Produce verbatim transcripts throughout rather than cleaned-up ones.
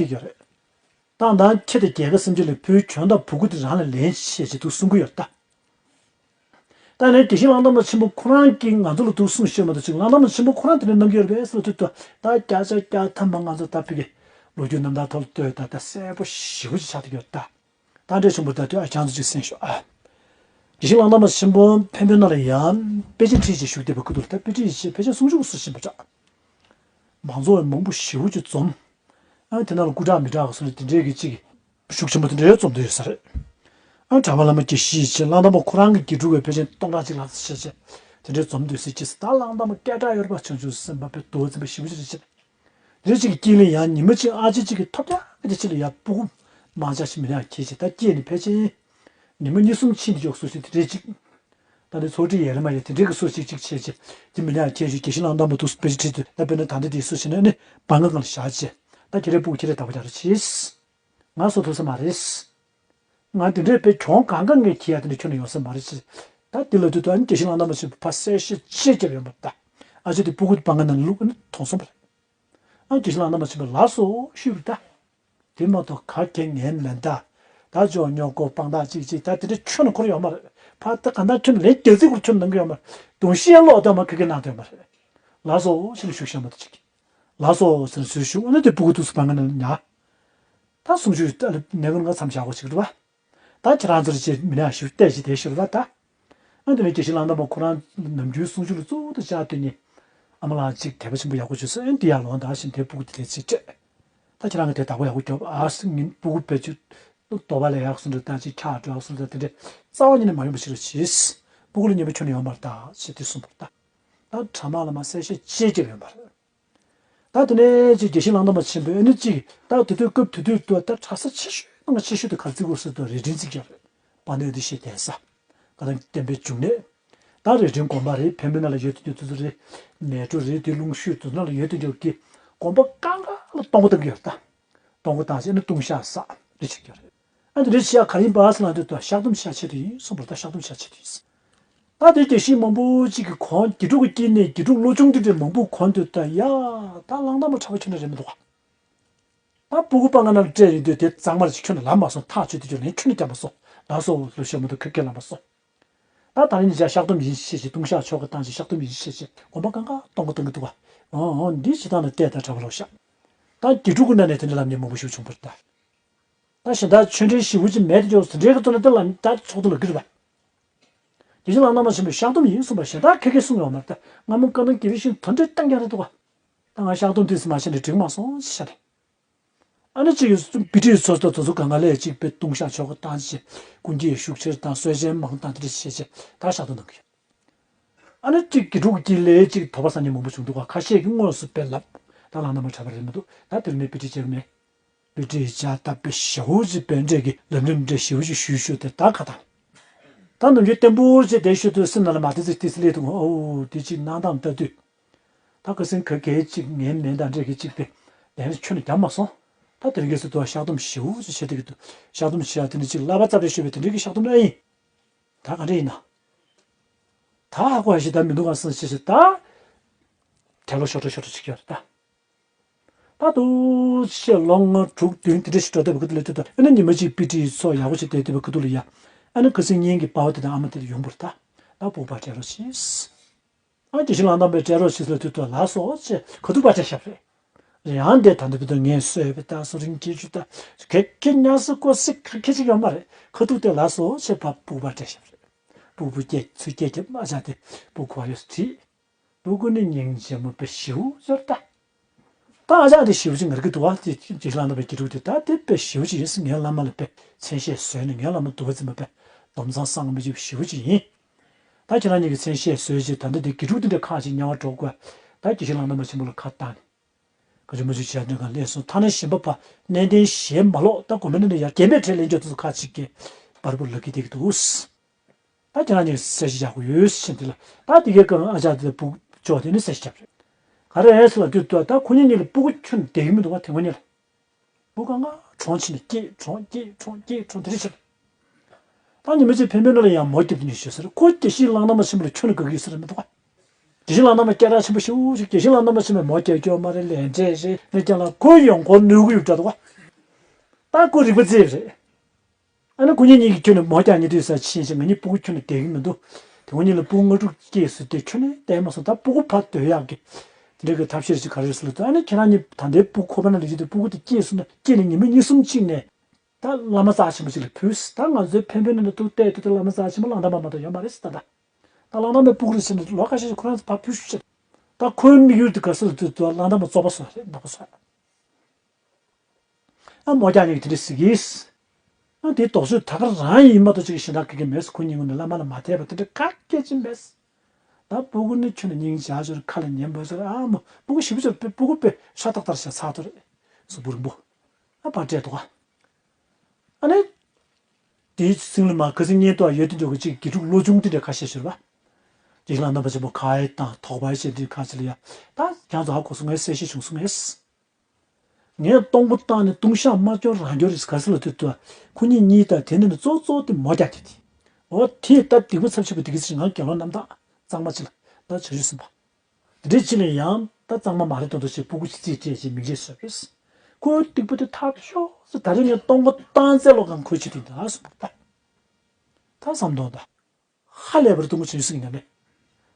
ཡོད་རེད། ཏང་དང་ཁྱེད་དང་རྒྱལ་ཁབ་སེམས་ཅན་ལས་བུའི་གྱོང་དང་བུ་གུ་དེ་རང་ལ་ལེན་ཆེད་ཅེས་འདུག་གསུང་གི་ཡོད་ད། ད་ནས་དགེ་བཤེས་གླང་དར་མ་ཆེན་པོ་ཁོ་རང་གིས་ང་ཚོ་ལ་འདུག་གསུང་ཤེས་མ་འདུག་ཅིག་གླང་དར་མ་ཆེན་པོ་ཁོ་རང་དེ་འདྲའི་རྣམ་འགྱུར་རེད་ཟེར་ལ་དུས་དུ་ད་བརྒྱ་ཆ་བརྒྱ་ཐམ་པ་ང་ཚོ་ད་ཕ་གི་ལོ་རྒྱུས་རྣམ་ཐར་ཐོག་ལ་ལྟོས་ད་ད་གསལ་པོ་ཞེ་པོ་ཅིག་ཆགས་བསྡད་ཡོད་ད། ད་འདྲའི་ཆེན་པོ་ད་དུས་ཨ་ཅང་ཚོ་ཅིག་གསན་ཤོག་ཨ། དགེ་བཤེས་གླང་དར་མ་ཆེན་པོ་འཕན་པོའི་ནང་ལ་ཡང་དཔེ་ཆ་ཁྲིད་ཅིག་བཞུགས་བསྡད་པའི་ཁུ་ཐུག་ལ་ད་དཔེ་ཁྲིད་ཅིག་ཕལ་ཆེར་སུམ་ཅུ་སུ་ཕྱིན་པ་འདྲ། མང་ཚོགས་མང་པོ་ཞེ་པོ་ཅིག་འཛོམས། ཨ་དེ་ནང་ལ་སྐུ་དྲག་མི་དྲག་གི་སོ་ནས་དེ་འདྲའི་གི་ཅིག་ཤུགས་ཆེན་པོ་དེ་འདྲའི་འཛོམས་བསྡད་ཡོད་ས་རེད། ཨ་གྲྭ་པ་བླ་མ་དགེ་བཤེས་ཆེ་གླང་དར་མ་ཁོ་རང་གི་དགེ་ཕྲུག་བས་ཕལ་ཆེར་སྟོང་ཕྲག་གཅིག་ལྷག་ཙམ་བྱས་བྱས་དེ་འདྲའི་འཛོམས་སྡོད་སྲིད་ཀྱི་ད་གླང་དར་མ་སྐད་གྲགས་ཡོད་རེད་པ། བྱང་ཆུབ་སེམས་དཔའ་དཔེ་རྡོ་རྗེ་འཛིན་པ་ཞེ་པོ་ཅིག་རེད་ཅེས། དེ་འདྲའི་ཅིག་གི་དཀྱིལ་ལ་ཡང་ཉི་མ་གཅིག་ཨ་ཅེ་གཅིག་གིས་ཐོབ་རྒྱག་གི་དེ་ཕྱི་ལ་ཡང་སྤུ་གུ་མང་ཇག་ཞིག་མི་ཉག་ཁྱེར་ཅིག་ད་སྐྱེས་ནས་ཕལ་ཆེར་ཉི་མ་གཉིས་གསུམ་ཕྱིན་དེ་ཡོག་སོ་ཞིག་དེ་འདྲའི་ཅིག་ད་ནི་ཚོགས་སྒྲིག་ཡས་རེ་མ་ཡས་དེ་འདྲའི་གི་སོ་ཞིག་ཅིག་བྱས་ཅིག་དེ་མི་ཉག་ཁྱེར་ཞིག་དགེ་བཤེས་གླང་དར་མ་འདུག་དཔེ་ཆ་ཁྲིད་དུས་ད་དཔེར་ན་ད་ལྟ་དེའི་སོ་ཞིག་ནས་ནི་བང་ང་སྒང་ལ་བཞག་ཅིག་ད་ཁྱེད་རའི་སྤུ་གུ་ཁྱེད་རས་བདག་པོ་རྒྱག་རོགས་བྱེད། ང་སོ་ཐུབ་ས་མ་རེད། ང་དེ་འདྲའི་དཔེ་གྱོང་གང་ག་ངས་ཁྱེར་ཡ་དེ་འདྲ་ཁྱོན་ནས་ཡོང་ས་མ་རེད་ཅེས། ད་དེ་ལ་དུས་དུ་ཨ་ནི་དགེ་བཤེས་གླང་དར་མ་ཆེན་པོ་ཕར་གསལ་བཤད་ཅེས་བརྒྱབ་ཡོང་བ་ད། ཨ་ཅེ་དེ་སྤུ་གུ་དེ་བང་ང་ནང་བླུགས་ཨ་ནི་མཐོང་སོང་བ་རེད། ཨ་ནི་དགེ་བཤེས་གླང་དར་མ་ཆེན་པོ་ལགས་སོ་ཞུས་པ་ད། དེ་མ་གཏོགས་ག་གེ་ངའི་མེ་མདའ། ད་ཅོག་ཉོག་ཀོ་དཔང་རྟགས་གཅིག་གཅིག་ད་དེ་འདྲ་ཁྱོན་ནས་འཁོར་ཡོད་མ་རེད། ཕ་ད་ག་ད་ཁྱོན་ནས་ལན་རྒྱག་རྩིས་སྐོར་ཁྱོན་ནས་གནང་གི་ཡོད་མ་རེད། དུང་ཤེས་ལོག་ལྟ་མ་ཁ་སྐད་གནང་དོན་མ་རེད། ལགས་སོ་ཞེས་ཞུ་ཤེས་མ་ཐུབ་ཅིག་ལགས་སོ་ཟེར་ནས་ཟུར་ཞུགས་ཨ་ནི་དེ་སྤུ་གུ་ཐུགས་སུ་བང་ང་ནང་ཉར། ད་གསུང་ཆོས་ལས་ཀ་ང་མཚམས་བཞག་གོ་ཞིག་རེད་པ། ད་ཁྱེད་རང་ཚོར་ཅེས་མི་ནག་ཞུ་བལྟས་ཤིག་དེ་ཞུ་རེད་པ་ད། ཨ་དེ་ནས་དགེ་བཤེས་གླང་དར་མ་ཁོ་རང་ནམ་རྒྱུན་གསུང་ཆོས་ལ་གཙོ་བོ་དུ་བཅར་དུས་ནི། ཨ་མ་ལགས་ཅིག་དད་པ་ཆེན་པོ་ཡག་པོ་བྱོས་སོང་ཨ་འདི་ཡར་ལོངས་དང་ཞིང་དེ་སྤུ་གུ་དེ་ལས་ཚིག་སྤྲད། ད་ཁྱེད་རང་གི་དེ་བདག་པོ་ཡག་པོ་རྒྱོབ་ཨ་སི་ངིན་སྤུ་གུ་བེད་སྤྱོད། ལྟོ་བ་ལས་ཡག་སོང་འདྲ་ད་ཅིག་ཁྱག་འགྲོ་ཡག་སོང་འདྲ་དེ་འདྲ་རྩ་བ་ཉིད་ནས་མ་ཡོང་བ་ཞིག་ལ་བྱེད། སྤུ་གུ་ལ་ཉེས་པ་ཁྱོན་ནས་ཡོང་མ་རེད་ད་ཞེས་དེ་གསུངས་པ་རེད་ད། ད་གྲྭ་མ་ལ་མ་གསལ་བཤད་ཅེས་བརྒྱབ་ཡོང་པ་རེད། ད་དེ་ནས་ཅིག་དགེ་བཤེས་གླང་དར་མ་ཆེན་པོས་ཨ་ནི་ཅིག་ད་དེ་དུས་སྐབས་དེ་དུས་དུ་ད་གྲྭ་ས་ཆེ་ཤོས་ནང་ཆེ་ཤོས་དུ་ག་རེ་བརྩི་དགོས་ཟེར་དུས་རས་ཆེན་བརྩི་གི་རེད། དཔལ་ལྡན་ཨ་ཏི་ཤའི་གདན་ས། ད་ལྟ་བསྟན་པའི་འབྱུང་གནས། ད་རས་ཆེན་དགོན་པ་རེད་འཕན་པོའི་ནང་ལ་ཡོད་དུས་དུས་ཚོད་རེད། མལ་གྲོ་རེད་དེ་ལུང་ཤུར་དུ་ནང་ལ་ཡོད་དུས་འཇོག་གི་དགོན་པ་གང་ག་ལ་གཏོང་སྒོ་བཏང་གི་ཡོད་ད། གཏོང་སྒོ་བཏང་ཚེ་ཨ་ནི་ལྟུང་བཤགས་བསགས་རེ་བྱེད་ཀྱི་རེད། ཨ་ནི་རེ་བྱེད་ཡག་ག་རེ་ཡིན་པ་ཟེར་ལབ་དུས་ད་བཤགས་སྡོམ་བཤགས་ཆེད་དུ་ཡིན་གསུངས་པར་ད་བཤགས་སྡོམ་བཤགས་ཆེད་དུ་ཡིན། ད་དེ་དགེ་བཤེས་མང་པོ་ཅིག་གི་གོང་དགེ་ཕྲུག་གི་དཀྱིལ་ནས་དགེ་ཕྲུག་བློ་ཆུང་དེ་འདྲའི་མང་པོ་གོང་དུ་ད་ཡ་ད་གླང་དར་མ་གྲྭ་པ་ཁྱོད་འདྲ་རེད་མི་འདུག་ག་ད་སྤུ་གུ་པ་ང་ནང་སྤྲད་ཡིན་དུས་དེ་གཙང་མར་ཅིག་ཁྱོད་ནས་ལབ་མ་སོང་ཐག་ཆོད་དུས་ཁྱོད་ནས་ཁྱོད་ནས་རྒྱབ་མ་སོང་ལགས་སོ་ལོ་ཤོད་མ་འདུག་ཁ་སྐད་ལབ་མ་སོང་། ད་ད་རིང་ཉིན་ཞག་བཤགས་སྡོམ་ཡིན་ཤེས་ཤེས་ལྟུང་བཤགས་ཆོ་ག་བཏང་ཞིག་བཤགས་སྡོམ་ཡིན་ཤེས་ཤེས་དགོན་པ་གང་ག་གཏོང་གི་གཏོང་གི་འདུག་ག་ཨོ་ཨོ་འདི་ཞིག་ཐང་ནས་བལྟས་ད་གྲྭ་པ་ལོ་ཤག་ད་དགེ་ཕྲུག་གི་ནང་ནས་དེ་འདྲ་ལབ་མཁན་མང་པོ་ཞིག་བྱུང་བ་རེད་ད། ད་གཞན་དག་ཆོས་འབྲེལ་ཞེ་པོ་ཅིག་མེད་དེ་ཅོག་ཟིན་འབྲེལ་གྱི་ཐོག་ནས་དེ་ལ་ད་ཚོགས་འདུ་ལ་འགྱུར་བ། དགེ་བཤེས་ལགས་རྣམ་པ་ཆེན་པོས་བཤགས་སྡོམ་ཡིན་གསུངས་པ་གཞན་དག་ཁ་སྐད་གསུངས་ཡོད་མ་རེད་ད། སྔ་མོ་བཀའ་གདམས་དགེ་བའི་ཤིང་དོན་འགྲེལ་བཏང་ཀྱང་རེད་འདུག་ག་ད་ང་བཤགས་སྡོམ་དེ་ཙམ་མ་བྱས་ནས་འགྲིག་མ་སོང་ཞེས་བྱས་ནས། ཨ་ནི་གཅིག་གིས་དཔེ་ཁྲིད་ཚོགས་གཙོ་དེ་ཚོ་གང་ག་ལས་གཅིག་དཔེ་ལྟུང་བཤགས་ཆོ་ག་བཏང་བྱས་ཀུན་གྱིས་ཤུགས་ཆེར་དང་གསོལ་ཇའི་མང་བཏང་དེ་འདྲ་བྱས་བྱས་ད་བཤགས་སྡོམ་གནང་གི་ཡོད། ཨ་ནི་གཅིག་དགེ་ཕྲུག་གཅིག་ལས་གཅིག་དོགས་པ་ཟ་མཁན་མང་པོ་བྱུང་འདུག་ག་ཁ་ཤས་ཀྱིས་དངོས་སུ་དཔེ་ལབ། ད་ལགས་རྣམ་པ་གྲྭ་པ་རེད་མི་འདུག་ད་དེ་རིང་ནས་དཔེ་ཁྲིད་བྱེད་ཀྱི་མེད། དཔེ་ཁྲིད་བྱ་ད་དཔེ་ཞེ་པོ་ཅིག་དཔེ་འབྲས་ཀྱི་ལམ་རིམ་འབྲས་ཞེ་པོ་ཅིག་ཞུས་ཞུས་ཏེ་ད་ཁ་དང་། ད་ནམ་རྒྱུན་བརྟན་པོ་བྱས་བསྡད་ཞུ་དུས་སེམས་ནང་ལ་མ་བདེ་ཚིག་ཏི་སི་ལེ་དུ་ཨོ་དེ་གཅིག་གནང་སྟངས་ལྟ་དུས། ད་ཁ་སེང་ག་གེ་གཅིག་ངའི་མེ་མདའ་འདྲས་ཀྱི་གཅིག་དཔེ་ལན་ཁྱོན་ནས་བརྒྱབ་མ་སོང་། ད་དེ་རིང་གི་སུ་དུ་བཤགས་སྡོམ་ཞེ་པོ་ཅིག་བྱེད་བསྡད་ཀྱི་འདུག་བཤགས་སྡོམ་བྱེད་ཡ་དེ་འདྲ་གཅིག་བསླབ་པ་རྩ་བའི་ཤོད་པའི་དེ་འདྲ་གི་བཤགས་སྡོམ་ཨེ་ཡིན། ད་ག་འདྲ་ཡིན་ན། ད་ཧ་གོ་ཡ་ཞིག་ད་མི་འདུག་ག་སེམས་ཤེས་ཤིག་ད། དལ་ལོ་ཤོར་འགྲོ་ཤོར་འགྲོ་ཅིག་ཡོད་རེད་ད། ད་དུ་ཆེ་ལོ་ལྔ་དྲུག་བདུན་དེ་འདྲ་ཞིག་འགྲོ་བསྡད་པའི་ཁུ་ཐུག་ལ་དུས་ད་ཨ་ནི་ཉི་མ་གཅིག་དཔེ་ཁྲིད་ཚོགས་ཡག་པོ་ཞིག་བསྡད་བསྡད་པའི་ཁུ་ཐུག་ལ་ཡ། ཨ་ནི་ཁ་སེང་གཉེན་གྱི་པ་ཕ་དེ་དང་ཨ་མ་དེ་ཡོང་བར་ད། ད་སྤུ་གུ་ཕར་སྤྲད་རོགས་བྱེད། ཨ་དགེ་བཤེས་ལགས་རྣམ་པས་སྤྲད་རོགས་བྱེད་ཟེར་ལ་དུས་ད་ལགས་སོ་ཅེས་ཁ་ཐུག་ཕར་སྤྲད་བཞག་པ་རེད། ཡང་དེ་ད་འདི་བུ་དང་ངས་གསོལ་བའི་ད་སོ་རིང་སྐྱེ་རྒྱུ་ད་གེ་གེ་ཉ་སི་ཀོ་སི་ཁ་ཁེ་ཅིག་ཡོད་མ་རེད། ཁ་ཐུག་དེ་ལ་སོ་ཆེ་ཕ་སྤུ་གུ་ཕར་སྤྲད་ཤག་རེད། སྤུ་གུ་སྐྱེ་ཚུལ་སྐྱེ་སྐྱེ་མ་བྱ་དེ་སྤུ་གུ་བ་ཡོད་སི་ཁྲིད། སྤུ་གུ་ནི་སྙིང་རྗེ་མོ་དཔེ་ཞེ་པོ་ཅིག་རེད་ད། ད་ཨ་ཅག་དེ་ཞེ་པོ་ཅིག་ངར་གི་འདུག་བ་དེ་དགེ་བཤེས་ལགས་རྣམ་པའི་དགེ་ཕྲུག་དེ་ད་དེ་དཔེ་ཞེ་པོ་ཅིག་ཡིན་སི་ངའི་བླ་མ་ལ་དཔེ་མཚན་ཤས་བཟོས་ནས་ངའི་བླ་མ་འདུག་བ་ཙི་མ་དཔེ་སྡོམ་བཟང་བསང་མི་བྱེད་ཞེ་པོ་ཅིག་ཡིན། ད་ཁྱེད་རང་གཉིས་ཀྱི་མཚན་ཤས་བཟོས་རྗེས་ད་ལྟ་འདི་དགེ་ཕྲུག་འདི་འདྲ་ཁག་ཅིག་དམྱལ་བར་འགྲོ་དགོས། ད་དགེ་བཤེས་ལགས་རྣམ་པ་ཆེན་པོ་ལ་ཁ་བཏང་ནས། ག་ཅི་མ་ཅི་བྱས་ནས་གང་ལས་སོང་ཐ་ན་གཞན་པ་ཕ་གནས་བརྟན་གཞན་མ་ལོག་ད་དགོན་པ་འདི་ནས་ཡར་རྒན་པའི་གྲས་ལེན་རྒྱུ་དེ་ཚོ་ཁག་ཅིག་གིས་བར་བུ་ལག་གི་བསྡད་ཀྱི་འདུག་ད་ཁྱེད་རང་གཉིས་གསལ་བཤད་བྱ་དགོས་ཡོད་ཕྱིན་དེ་ལ་ད་དེ་གའི་སྐབས་ཨ་ཅག་དེ་ལ་སྤུ་ཅོག་དེ་ནི་གསལ་བཤད་བྱ་དགོས་རེད། ག་རེ་ཨེ་སི་ལ་དུས་ད་ད་ཁོ་གཉིས་གཉིས་ལ་སྤུ་གུ་ཁྱོན་བསྡད་ཀྱི་མི་འདུག་བ་དེ་ཁོ་གཉིས་ལ། སྤུ་གུ་ང་གྲོངས་ཕྱིན་ནས་སྐྱེས་གྲོངས་སྐྱེས་གྲོངས་སྐྱེས་གྲོངས་དེ་རེད་ཕྱིན། ད་ཉི་མ་གཅིག་འཕན་པོའི་ནང་ལ་ཡང་མོ་རྒྱབ་དེ་ནས་ཞུས་ཟེར་ཁོ་དགེ་བཤེས་ལགས་རྣམ་པ་ཆེན་པོ་ལ་ཁྱོན་ནས་དགའ་གི་ཡོད་ས་རེད་མི་འདུག་བ། དགེ་བཤེས་ལགས་རྣམ་པ་སྐད་གྲགས་ཆེན་པོ་ཞེ་པོ་ཞིག་དགེ་བཤེས་ལགས་རྣམ་པ་ཆེན་པོས་མོ་རྒྱག་རྒྱུ་མ་རེད་ལས་འབྲས་ཞེས་ནས་ཀྱང་ལ་ཁོ་ཡོང་ཁོ་ནུས་གི་ཡོད་འདྲ་འདུག་བ། ད་ཁོ་རིག་པ་རྩེ་རེད། ཨ་ནི་ཁོ་གཉིས་གཉིས་ཀྱིས་ཁྱོན་ནས་མོ་རྒྱག་ཉེ་དུས་ས་ཕྱིན་ཞིང་ང་གཉིས་སྤུ་གུ་ཁྱོན་ནས་བསྡད་ཀྱི་མི་འདུག་དེ་ཁོ་གཉིས་ལ་སྤུ་གུ་ལྔ་དྲུག་སྐྱེས་སོང་སྟེ་ཁྱོན་ནས་བསྡད་མ་སོང་། ད་སྤུ་གུ་ཕར་སྡོད་ཡག་གི་དེ་འདྲའི་གི་ཐབས་ཤེས་ཅིག་ག་རེ་རེད་ཟེར་ལབ་དུས། ཨ་ནི་ཁྱེད་རང་གཉིས་ད་ལྟའི་སྤུ་གུ་ཁོ་པ་ན་ལས་ཀྱི་དུས་སྤུ་གུ་དེ་སྐྱེས་སོང་ན་སྐྱེས་ནས་ཉི་མ་གཉིས་གསུམ་གཅིག་ནས་ད་བླ་མ་རྩ་ཆེན་པོ་ཅིག་ལ་ཕུལ། ད་ང་ཚོའི་འཕན་པོའི་ནང་ལ་ཐུག་བལྟས་དུས་ད་བླ་མ་རྩ་ཆེན་པོ་གླང་དར་མ་མ་གཏོགས་ཡོད་མ་རེད་ཟེར། ད་ད་ད་གླང་དར་མའི་སྤུ་གུ་རེད་ཟེར་ནས་ལོ་ཁ་ཤས་ཤིག་ཁོ་རང་ཚོ་ཕར་ཕུལ་ཤོག་ཅིག་ད་ཁོའི་དམིགས་ཡུལ་དེ་ག་ཟེར་ལབ་དུས་ད་གླང་དར་མ་བཙོག་པ་བཟོ་རེད། ནག་པོ་བཟོ། ཨ་མོ་རྒྱག་ཉེ་གི་དེ་འདྲ་ཟེར་གིས། ཨ་དེའི་དོགས་གཅོད་ད་ག་རང་ཡིན་མ་གཏོགས་ཅིག་གཞན་དག་གི་གི་མེད། ཁོ་གཉིས་ངོས་ནས་བླ་མ་ལ་མ་དད་པ་དེ་འདྲ་ག་སྐད་ཅིག་མེད། ད་སྤུ་གུ་ནི་ཁྱོན་ནས་སྙིང་རྗེ་ཤོར། ཁ་ལ་ཉན་པ་ཤོར། ཨ་མོ་སྤུ་གུ་ཞེ་པོ་ཅིག་སྤུ་གུ་དཔེ་ཤ་སྟག་ལྟར་བྱས་ཚར་ཐུབ་རེད། གཟུགས་པོ་རིང་པོ། ཨ་ཕར་སྤྲད་འདུག་ཨ་ནི། དེའི་སྲིང་ལ་མ་ཁ་སང་བརྙན་ཐུང་ཡོད་དེ་འཇོག་གི་ཅིག་དགེ་ཕྲུག་བློ་ཆུང་དེ་འདྲ་ཁ་ཤས་ཤོར་བ། དེ་ལ་རྣམ་པ་ཆེན་པོ་ཁ་ཡེ་དང་དོགས་པ་བྱེད་དུས་ཁ་ཅིག་ལ་ཡ། ད་ཁྱང་ཚོ་ཧ་གོ་སོང་། ངས་གསལ་བཤད་བྱུང་སོང་ངས། ངས་གཏོང་སྒོ་བཏང་ནས་ལྟུང་བཤགས་མ་སྐྱོན་རང་སྐྱོན་རེད་ག་ཟེར་ལབ་དུས། ཁོ་གཉིས་གཉིས་དང་དེ་ནས་ནི་གཙོ་གཙོ་དེ་མོ་རྒྱག་གི་དེ། འོ་དེས་ད་སྡིག་པ་ཚབས་ཆེ་བ་དེ་གི་ཚེ་ང་དགེ་སློང་རྣམ་དག་གཙང་མ་ཅིག་ལ་ད་བྱང་ཆུབ་སེམས་དཔའ། དེ་འདྲའི་ཅིག་ལ་ཡང་ད་གཙང་མ་མ་རེད་མདོག་མདོག་བྱས་སྤུ་གུ་ཅིག་རྩིས་སྤྲད་བྱས་མིག་འབྱེད་བཟོས་པས། ཁོའི་སྡིག་པ་དེ་ཐག་ཆོད་ཟེར། ད་རེས་ངས་གཏོང་སྒོ་བཏང་ཚེ་ལོ་གང་ཁོའི་ཆེད་དུ་ད་གསུངས་པ་ད། ད་བསམ་དོན་ད། ཧ་ལས་པར་གཏོང་སྒོ་བྱེད་སྲིད་ཀྱི་ཡིན་ན་ལས།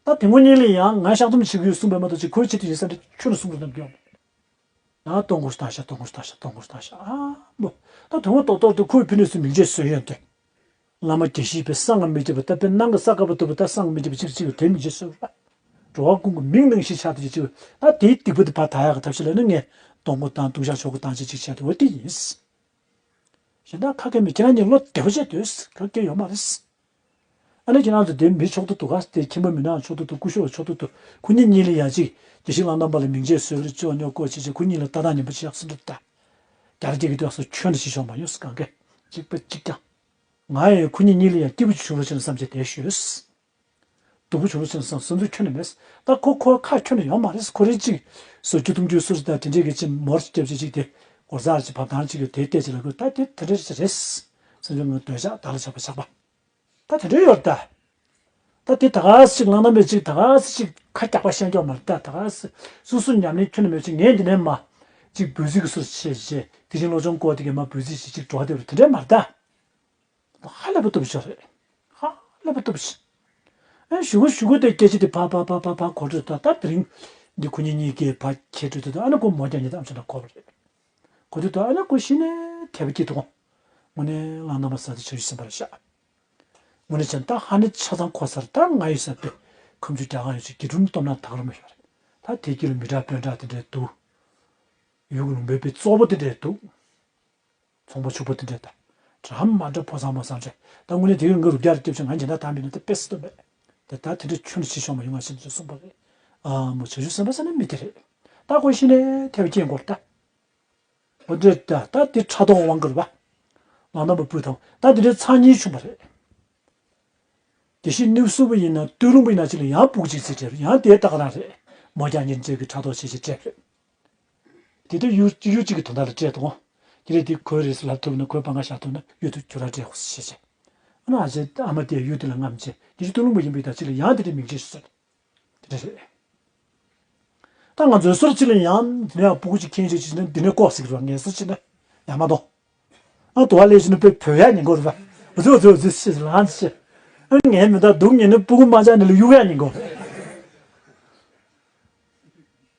ད་དེ་ངོ་གཉིས་ལ་ཡང་ང་བཤགས་སྡོམ་བྱེད་ཀྱི་ཡོད་གསུངས་པས་མ་གཏོགས་ཅིག་ཁོའི་ཆེད་དུ་ཡིན་ས་འདྲ་ཁྱོན་ནས་གསུང་རོགས་གནང་གི་ཡོད་མ་རེད། ད་གཏོང་སྒོ་ཞིག་བཏང་ཤག་གཏོང་སྒོ་ཞིག་བཏང་ཤག་གཏོང་སྒོ་ཞིག་བཏང་ཤག་ཨ་མོ། ད་དོན་ངོ་ཏོག་ཏོག་ཏུ་ཁོའི་ཕི་ནས་སུ་མིག་འབྱེད་བཟོས་ཡོད་དེ། བླ་མ་དགེ་བཤེས་པའི་གསང་སྔགས་མི་བརྗེད་པ་ད་དཔེ་སྣང་གི་ས་དཀར་པོ་ལྟ་བུ་ད་གསང་སྔགས་མི་བརྗེད་པ་གཅིག་གཅིག་དེ་མིག་འབྱེད་བཟོས་པ། འགྲོ་བ་ཀུན་གྱི་མིག་ནང་བཞིན་ཆགས་དེ་གཅིག་ད་དེའི་སྡིག་པ་དེ་ཕར་དག་ཡག་གི་ཐབས་ཤེས་ལ་ནི་ངས་གཏོང་སྒོ་བཏང་ལྟུང་བཤགས་ཆོ་ག་བཏང་བྱས་གཅིག་བྱས་དེ་འོ་དེ་ཡིན། གཞན་དག་ཁ་སྐད་མི་ཁྱེད་རང་གཉིས་བློ་བདེ་པོ་བྱས་སྡོད། ཁ་སྐད་ཡོད་མ་རེད། ཨ་ནི་ཁྱེད་རང་ཚོ་དེ་མི་ཆོག་ཏུ་འདུག་ག་དེ་ཁྱིམ་པ་མི་ནག་ཆོག་ཏུ་འདུག་སྐུ་ཞབས་ཆོག་ཏུ་འདུག་ཁོ་གཉིས་གཉིས་ལ་ཡང་ཅིག་དགེ་བཤེས་གླང་དར་མ་ལ་མིང་ཆད་བཟོས་པ་རེད། ཅོ་ཉོ་ཀོ་བྱེད་བྱེད་ཁོ་གཉིས་ལ་ལྟ་སྟངས་ངན་པ་ཅིག་ཡག་སེ་འགྲུབ་ད། རྒྱ་ར་སྐྱེ་གི་འདུག་སོ་ཁྱོན་ནས་བྱེད་ཆོག་མ་ཡོང་སི་གང་གས་གཅིག་པ་གཅིག་ཀྱང་། ང་ཡང་ཁོ་གཉིས་གཉིས་ལ་ཡང་སྐྱིད་པོ་ཅིག་བྱུང་རོགས་བྱས་ན་བསམ་བྱས་བསྡད་ཤོད། སྡུག་པོ་བྱུང་རོགས་བྱས་ན་བསམ་བསམ་ཚུལ་ཁྱོན་ནས་མེད། ད་ཁོ་ཁོ་ཁ་ཁྱོན་ནས་ཡོང་མ་རེད། ཁོ་རེ་གཅིག་སོ་བཅུ་གཏུམ་རྒྱུ་སུ་རེད། ད་དེ་འདྲས་གི་ཅིག་མོར་ཅིག་རྒྱབ་ཅིག་ཅིག་དེ་སྒོ་རྩར་ཅིག་བབས་དང་ཅིག་གི་དེ་བལྟས་ཅིག་ལ་ཁོས་ད་དེ་དེ་འདྲས་ཅིག་རེད་བསམ་བྱས་ང་འདོད་ཆགས་བདག་ལ་ཆགས་པ་ཆགས་པ། ད་དེ་འདྲའི་ཡོད་ད། ད་དེ་ད་ག་སེ་ཅིག་གླང་དར་མས་ཅིག་ད་ག་སེ་ཅིག་ཁ་རྒྱག་པ་བཤད་རྒྱུ་མ་རེད་ད། ད་ག་སེ་སོ་སོ་ཉམས་ལེན་ཁྱོན་ནས་མེད་ཅིག་ངས་འདི་ནས་མ་ཅིག་འབོད་ཚིག་གི་སུ་བྱས་བྱས་དེ་བཞིན་བློ་སྦྱོང་སྐོར་དེ་གས་མ་འབོད་ཚིག་བྱས་ཅིག་འགྲོ་བ་དེ་རུ་དེ་འདྲས་མ་རེད་ད། ཧ་ལས་པ་སྟོབས་ཤོར་རེད། ཧ་ལས་པ་སྟོབས་ཤོར། ཨེ་ཞུ་གུ་ཞུ་གུ་དེ་སྐད་ཆ་དེ་ཕ་ཕ་ཕ་ཕ་ཕ་གོ་འཕྲོད་ད། ད་དེ་རིང་འདི་ཁོ་གཉིས་གཉིས་ཀས་ཕ་ཁྱེད་འཕྲོད་དུ་ད། ཨ་ནི་ཁོ་མོ་རྒྱག་ཉེ་དམ་ཆོ་ན་གོ་བ་རེད། གོ་དུས་ད་ཨ་ནི་ཁོ་གཞི་ནས་དད་པ་སྐྱེས་འདུག་དངོས་གནས་གླང་དར་མ་ཟེར་དེ་བྱང་ཆུབ་སེམས་དཔའ་རེད་ཤག་དངོས་གནས་བྱས་ན་ད་ཧ་ནི་ཆ་ཚང་གོ་ས་རེད། ད་ང་ཡོད་ས་དེ་ཁམས་ཆུ་རྒྱ་གར་ཡོད་ཅིག་དགེ་ཕྲུག་སྟོབས་ན་ད་ག་རུ་མི་ཤོར་རེད། ད་དེ་དཀྱིལ་ལ་མི་དྲག་དཔོན་དྲག་དེ་འདྲས་འདུག་ཡུལ་གྱི་ལུང་པའི་དཔེ་བཙོག་པོ་དེ་འདྲས་འདུག་ཚོང་པ་ཕྱུག་པོ་དེ་འདྲས་ད། འདྲ་མ་འདྲ་ཕོ་བཟང་མོ་བཟང་འདྲས། ད་དངོས་གནས་དེ་གི་ང་རུ་རྒྱ་རུ་སྐྱབས་ཆེན་ང་འཇན་ད་དམ་པའི་ནང་དེ་དཔེ་སྲིད་དོ་མེད། དེ་ད་དེ་འདྲས་ཁྱོན་ནས་བྱེད་ཆོག་མ་ཡོང་ང་ཤིན་ཏུ་གསུངས་པ་རེད། ཨ་མོ་བྱང་ཆུབ་སེམས་དཔའ་ཟེར་ན་མི་དེ་རེད། ད་ཁོ་གཞི་ནས་དད་པ་སྐྱེས་འགོར་ད། འོ་འདྲས་ད་ད་དེ་ཕྲག་དོག་དབང་བསྒྱུར་བ། ལང་དམ་པ་སྤུས་དང་ད་དེ་འདྲའི་མཚན་ཉིད་བྱུང་བ་རེད། དེ་བཞིན་གནས་སུ་བ་ཡིན་ན་སྟོད་ལུང་པ་ཡིན་ན་ཅིག་ལ་ཡང་སྤུ་གུ་གཅིག་ཙམ་སྤྲད་པ་ཡང་དེ་ད་ག་རང་རེད། མོ་རྒྱག་ཉེ་འབྲེལ་གྱི་ཕྲག་དོག་བྱེད་བྱེད་སྤྲད་པ་རེད། དེ་དུས་གཡུ་གཡུ་གཅིག་གི་དོན་དག་ལ་སྤྲད་དང་། དེ་རེད་དེ་ཁོའི་རེས་སུ་ལབ་ཐུབ་ན་ཁོའི་པང་ཁ་བཞག་ཐུབ་ན་གཡུ་དེ་ཁྱོད་རང་སྤྲད་དགོས་ཟེར་བྱས་བྱས། ཨ་ན་ཨ་ཅེ་ཨ་མ་དེས་གཡུ་དེ་ལ་རྔམ་བྱས་དེ་བཞིན་སྟོད་ལུང་པ་ཡིན་པའི་ད་ཅིག་ལ་ཡང་དེ་འདྲའི་མིག་འབྱེད་ཞིག་གསོལ། དེ་འདྲ་རེད། ད་ང་ཚོའི་སོར་གཅིག་ལ་ཡང་འདི་ནས་སྤུ་གུ་གཅིག་ཁྱེར་བྱས་ཅིག་ནས་འདི་ནས་ལྐོག་ཟིག་རུ་ངས་སོར་གཅིག་ནས་ཡང་མ་གཏོང་། ཨ་དུ་བ་ལས་བྱས་ན་དཔེ་བོད་ཡག་ཉིན་གོ་རུ་བ། འུ་ཚོ་འུ་ཚོ་འུ་ཚོ་ཤེས་ལང་ཤེས། ཨ་ངས་མི་འདའ་སྡུག་ཉིན་ནས་སྤུ་གུ་མ་ཆགས་ནས་ལ་གཡུག་ཡག་ཉིན་གོ།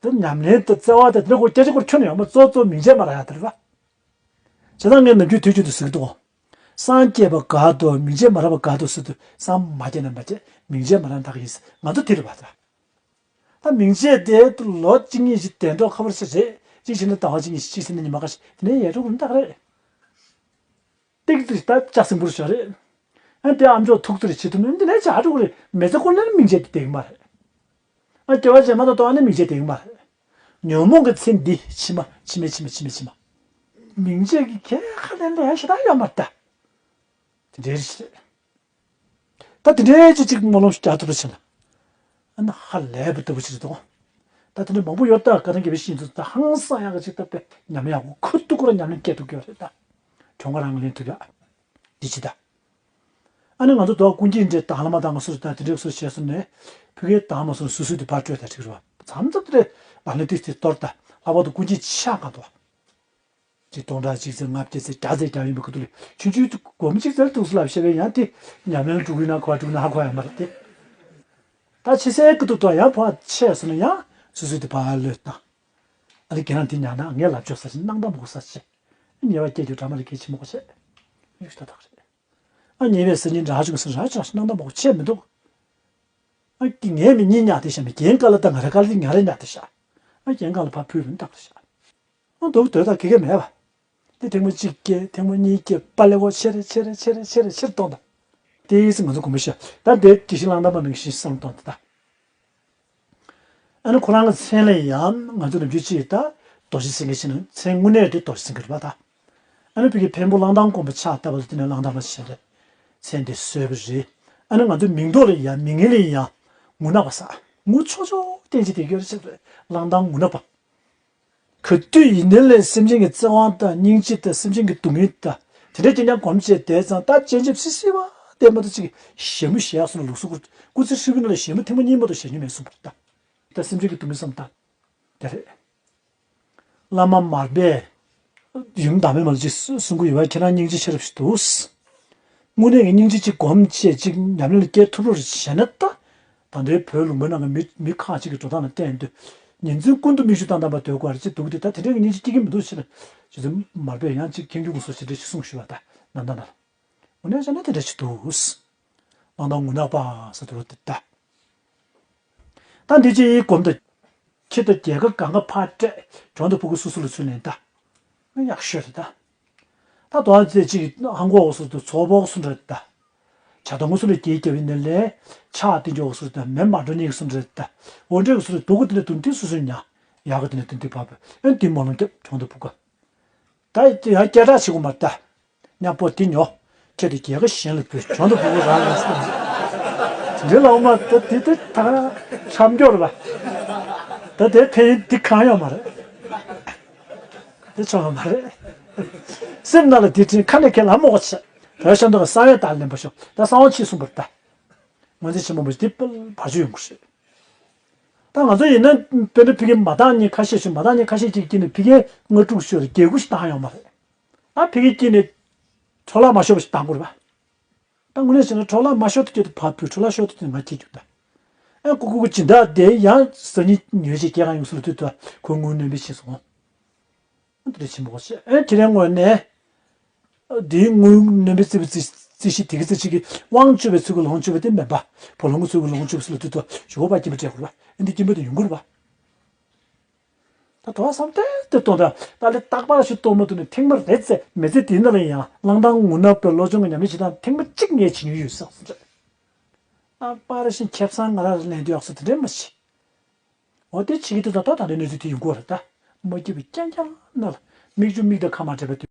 དེ་ཉམས་ལེན་དེ་བརྩེ་བ་དེ་དེ་ནས་ཁོ་སྐད་ཆ་ཁོར་ཁྱོན་ནས་ཡོང་མ་གཙོ་གཙོ་མིང་ཆད་མ་རག་ཡག་དེ་རེད་བ། བྱས་ཙང་ངས་ནམ་རྒྱུན་དུས་རྒྱུན་དུ་ཟེར་གི་འདུག་སངས་རྒྱས་པ་དགའ་འདུག་མིང་ཆད་མ་རག་པ་དགའ་འདུག་ཟེར་དུས་སངས་མ་རྒྱས་ན་མ་རྒྱས་མིང་ཆད་མ་རག་ན་ད་ག་ཡིན་ཟེར་ང་ཚོ་དེ་རེད་བ་ད། ད་མིང་ཆད་དེ་ལོ་གཅིག་གཉིས་ཤིག་དན་ཐོག་ཁ་པར་ཞིག་རེད། གཅིག་བྱས་ན་ཟླ་བ་གཅིག་གཉིས་ཤིག་གཅིག་བྱས་ན་ཉི་མ་ཁ་ཤས་དེ་ནས་ཡལ་འགྲོ་གི་རེད་ད་ག་རེད། ཏིག་ཏིག་ད་ལྕགས་སྲིན་པོར་ཤོར་རེད། ཨ་དེ་ཨ་མཆོག་ཐུག་ཚེ་རེ་བྱེད་ཐུབ་ནི་འདི་ནས་བྱ་འགྲོ་གི་རེད། མི་ཚེ་ཁོ་ནར་མིང་ཆད་དེ་བསྡད་ཀྱི་མ་རེད། ཨ་སྐྱེ་བ་རྗེས་མ་དང་ལྟོ་ཨ་ནི་མིང་ཆད་དེ་མ་རེད། ཉོན་མོངས་ཀྱི་ཚེ་འདི་ཕྱི་མ་ཕྱི་མའི་ཕྱི་མ་ཕྱི་མའི་ཕྱི་མ། མིང་ཆད་ཀྱི་ཁྱད་ཁ་ལེན་ལས་ཞེ་དྲག་ཡོད་མ་རེད་ད། དེ་འདྲའི་རེད། ད་དེ་འདྲའི་ཅིག་ཅིག་སྨོན་ལམ་ཞིག་རྒྱག་ཐུབ་པ་བྱས་ན། ཨ་ནི་ཧ་ལས་པའི་ལྟ་བུ་ཞིག་རེད་དོ། ད་དེ་འདྲ་མང་པོ་ཡོད་ད། བཀའ་ཐང་དགེ་བའི་བཤེས་གཉེན་ཚོ་ད་ཧང་སང་ཡག་གི་ཅིག་ད་དཔེ་ཉམས་ཡག་པོ་ཁུར་ཐུག་ཁོ་རང་ཉམས་ལེན་སྐྱེལ་ཐུབ་ཀྱི་ཡོད་རེད་ད། གྱོང་ཁ་རང་ལེན་ཐུབ་ཡག་འདི་ཅི་ད། ཨ་ནི་ང་ཚོ་དོ་ཀུན་མཁྱེན་འདྲེ་དང་བླ་མ་དང་སུ་ད་དེ་འདྲས་སུ་བྱས་སོང་ནས་ཕ་གིའི་དང་མ་སོང་སུ་སུ་དེ་ཕར་སྤྲོད་ད་ཁྲིག་རུ་བ་མཚམས་མཚམས་དེ་འདྲས་ལ་ནི་ཏིས་དེ་གཏོར་ད་ལྷག་པར་དུ་ཀུན་མཁྱེན་ཆགས་གང་དུ་བ། དེ་སྟོང་ཕྲག་གཅིག་ཙམ་ལྔ་བརྒྱ་ཙམ་བརྒྱ་ཙམ་བརྒྱབ་ཡིན་པའི་ཁུ་ཐུག་ལས་ཆུང་ཆུང་དུ་སྒོར་མོ་གཅིག་ཙམ་ཐུགས་སུ་ལབ་བཤད་པས་ཡང་དེ་ཉམས་ལེན་འགྲོ་གི་ན་གོ་བ་འགྲོ་གི་ན་ཧ་གོ་ཡ་མ་རེད་དེ། ད་ཕྱི་གསལ་ཁུ་ཐུག་དང་ཡང་ཕར་ཆད་སོང་ན་ཡང་སོ་སོའི་དེ་ཕར་ལོས་བཏང་། ཨ་ནི་ཁྱེད་རང་དེ་ཉར་ན་ངས་ལབ་ཆོག་ས་ཞིག་སྣང་དག་མ་གོ་ས་ཞིག་ཉེས་པ་སྐྱེ་རྒྱུ་འདྲ་མ་རེད། གལ་ཆེན་པོ་གོ་ཆེ་ཡུག་ཤ་ཐག་རེད། ཨ་ཉེས་པའི་སེམས་ཉིད་འདྲ་ཆུང་སེམས་ར་ཆགས་ཤིང་སྣང་དག་མ་གོ་ཆེ་མི་འདུག་ཨ་ཀི་ངས་མི་གཉིས་ཉར་དེ་ཤ་མི་རྒན་དཀའ་ལ་དང་ང་རེ་དཀའ་ལ་དེ་ཉར་རེ་ཉར་དེ་ཤ། ཨ་རྒན་གང་ལ་ཕར་ཕུལ་བུན་བཏགས་དེ་ཤ། ཨ་འདུག་དོད་དང་གེ་གེ་མེད་པ། དེ་ཐེངས་མ་གཅིག་སྐྱེ་ཐེངས་མ་གཉིས་སྐྱེ་པ་ལེ་གོ་ཆེ་རེ་ཆེ་རེ་ཆེ་རེ་ཆེ་རེ་ཆེར་གཏོང་དང་། དེ་ཡིས་ང་ཚོ་དགོངས་པ་ཤ་ད་དེ་དེ་བཞིན་བླང་དང་མ་ནང་བཞིན་བསམ་གཏོང་དེ་ད། ཨ་ནི་ཁོ་རང་གི་མཚན་ལ་ཡང་ང་ཚོ་ནམ་རྒྱུན་ཅིག་ད་རྡོ་རྗེ་སེང་གེ་ཕྱིན་ན་མཚན་དངོས་གནས་དེ་རྡོ་རྗེ་སེང་གེ་རེད་པ་ད། ཨ་ནི་བོད་ཀྱི་འཕན་པོ་གླང་དར་དཀོན་པོ་ཕྱག་བཏབ་པ་ཚོ་དེ་ནས་གླང་དར་མ་བྱས་རེད། མཚན་དེ་གསོལ་བ་རེད། ཨ་ནི་ང་ཚོ་མིང་འདོགས་ལ་ཡང་མིང་ངན་ལ་ཡང་ངུ་ནག་པ་ས་ངུ་ཆོག་ཆོག་བསྟན་ཅིག་དེ་གྱོད་རེད་ཆེ་རེད་གླང་དར་ངུ་ནག་པ། ག་དུས་ཡིན་ནའི་ལས་སེམས་ཅན་གྱི་བརྩེ་བ་དང་སྙིང་རྗེ་དང་སེམས་ཅན་གྱི་སྡུག་བསྔལ་དང་དེ་འདྲའི་རྐྱང་རྐྱང་སྒོམ་བྱས་བསྡད་ཙང་ད་སྤྱན་ཆབ་སི་སི་བ་བལྟས་མ་ཐུབ་ཅིག་གི་ཞྭ་མོ་བཞག་སོང་ལ་ལུག་སུ་ཁུར་སྐུ་ཚེ་ཧྲིལ་པོའི་ནང་ལ་ཞྭ་མོ་ཐེངས་མ་གཉིས་མ་གཏོགས་བཞག་མྱོང་མེད་གསུངས་པ་རེད་ད། ད་སེམས་ཅན་གྱི་སྡུག་བསྔལ་བསམ་ད། དེ་རེད། བླ་མ་མར་པས་ཡུམ་བདག་མེད་མ་ལ་ཅིག་གསུང་གི་ཡོད་པ་ཁྱེད་རང་སྙིང་རྗེ་ཆེ་རབས་ཤིག་འདུག་དངོས་གནས་ཀྱི་སྙིང་རྗེ་གཅིག་སྒོམ་བྱས་གཅིག་ཉམས་ལེན་ལ་སྐྱེལ་ཐུབ་རོགས་བྱས་ན་ད། ད་ལྟའི་བོད་ལུང་པའི་ནང་གི་མི་མི་ཁག་ཅིག་གི་འགྲོ་སྟངས་ལ་བལྟས་དུས། ཉིན་མཚན་ཀུན་ཏུ་མིག་ཆུ་བཏང་བཏང་པ་སྡོད་དགོས་རེད་ཅེས་འདུག་སྟེ་ད་དེ་འདྲའི་སྙིང་རྗེ་སྐྱེ་གི་མི་འདུག་ཟེར་ན། རྗེ་བཙུན་མར་པས་ཡང་ཅིག་མཁྱེན་རྒྱུ་དགོངས་སོ་ཞེས་འདྲ་ཞིག་གསུངས་ཞུས་པ་ད་ནམ་ཟླ་ན། འོ་ན་བྱས་ན་དེ་འདྲ་ཞིག་འདུག་གླང་དར་ངུ་ནག་པ་ཟེར་དུ་རོ་དེ་ད། ད་འདི་ཅི་ཡིས་གོམས་དང་། ཁྱི་དང་རྒྱལ་ཁ་གང་ག་ཕར་སྤྲད། གྱོང་དང་ཕུ་གུ་སུ་སུ་ལ་ཚུར་ལེན་ད། ཡག་ཤོས་རེད་ད། ད་དོ་ཨ་ཙེ་ཅིག་ཧང་གོ་འོག་སུ་དུ་ཚོགས་པོག་སུ་འདྲ་ད། བྱ་དང་ངོ་སུ་ལ་སྐྱེས་རྒྱབ་ཡིན་ནས་ལས། ཕྱག་དེ་འཇོག་སུ་ད་མེ་མ་འགྲོ་ཉེས་སུ་འདྲ་ད། འོ་འདྲ་སུ་རེ་དུ་གུ་དེ་ལ་དུ་འདི་སུ་སུ་ཉ། ཡག་ག་དེ་ལ་དུ་འདི་བབ་ཨེ་འདི་མ་ལོང་རྒྱབ་གྱོང་དང་ཕུ་གུ། ད་ཡང་སྐད་གྲགས་ཆེ་གོ་མ་ད། ཉ་པོ་དེ་ཉོ། ཁྱེད་དེ་རྒྱལ་ཁ་གཞན་ལ་བུད་གྱོང་དང་ཕུ་གུ་རང་ལ་སོང་། འདི་ལ་འོ་མ་ད་དེ་དེ་ད་ག་ཁྲམ་སྐྱོར་རེད་པ། ད་དེ་ཕན་ཡོན་འདི་གང་ཡོད་མ་རེད། དེ་ཆོག་མ་རེད། སེམས་ནང་ལ་དེ་དྲན་ཁ་ནས་ཁས་ལ་མོག་ཆེ། ད་ཤ་འདོགས་ས་བོན་དར་ལེན་པ་ཤོག་ད་ས་བོན་ཆེ་གསུངས་པར་ད། ང་ཚོ་ཆེན་པོ་མོ་དེ་པལ་བར་ཆུ་ཡོང་གི་རེད། ད་ང་ཚོ་ཡིན་ན་དཔེར་ན་ཕ་གི་མ་བཏང་ཉིན་ཁ་ཤས་ཤིག་མ་བཏང་ཉིན་ཁ་ཤས་ཅིག་སྐྱིད་ནས་ཕ་གི་ལྔ་དྲུག་ཤོར་རེ་རྒྱལ་ཁུ་ཞིག་བཏང་ཡོང་མ་རེད། ད་ཕ་གི་སྐྱིད་ནས་འཕྲོ་བརླག་མ་ཤོར་བ་ཞིག་བཏང་དགོས་རེད་པ། ད་དངོས་གནས་བྱས་ན་འཕྲོ་བརླག་མ་ཤོར་དུ་སྐྱོད་དུ་ཕར་བུད་འཕྲོ་བརླག་ཤོར་དུ་སྐྱོད་ང་སྐྱིད་རྒྱུ་ད། ཨེ་ཀུ་ཀུ་ཀུ་སྦྱིན་བདག་དེ་ཡང་ཟ་ཉི་ཉོས་ཅིག་སྐྱེ་གང་ཡོང་སུ་ལ་དུས་དུ་ཁོ་དངུལ་སྣོན་པའི་ཕྱིན་སོང་། འདི་རེ་ཆེན་པོ་ཞེས་ཨེ་དེ་རིང་ངོས་ནས། འདིའི་དངུལ་སྣོན་པའི་རྩིས་པའི་རྩིས་རྩིས་གཞི་དེ་གི་རྩིས་གཞི་གི་དབང་སྤྱོད་པའི་ཚུལ་གྱི་ལོངས་སྤྱོད་པ་དེ་མེད་པ། བུ་ལོན་གྱི་ཚུལ་གྱི་ལོངས་སྤྱོད་པ་སུ་ལ་དུས་དུ་ཞུ་བ་པ་སྐྱིན་པ་སྤྲད་དགོས་པ། ཨེ་འདི་སྐྱིན་པ་དེ་ཡོང་དགོས་རེད་པ། ད་དོ་བསམ་གཏན་གཏན་གཏོང་དང་ད་ལས་རྟག་པར་ཞིག་གཏོང་མ་ཐུབ་ནས་ཐེངས་མ་རེ་ཚེ་མི་ཚེ་འདི་ནང་ལ་ཡང་གླང་དར་ངུ་ནག་པའི་བློ་སྦྱོང་གི་ཉམས་ལེན་བྱེད་སྟངས་ཐེངས་མ་གཅིག་ངས་བྱེད་མྱོང་ཡོད་བསམ་སོང་། རྟག་པར་ཞིག་ཁེ་བཟང་ང་རང་ལ་ལེན་དུས་ཡག་སོ་དེ་འདྲས་མ་བྱེད། འོ་དེ་བྱེད་ཀྱི་འདུག་ད་ད་ད་ལྟའི་གནས་ཚུལ་དེ་ཡོང་གི་རེད་ད། མ་སྐྱིད་པའི་རྐྱང་རྐྱང་ན་ལ་མིག་ཆུ་མིག་དང་ཁ་མ་བྲལ་བའི་དུས།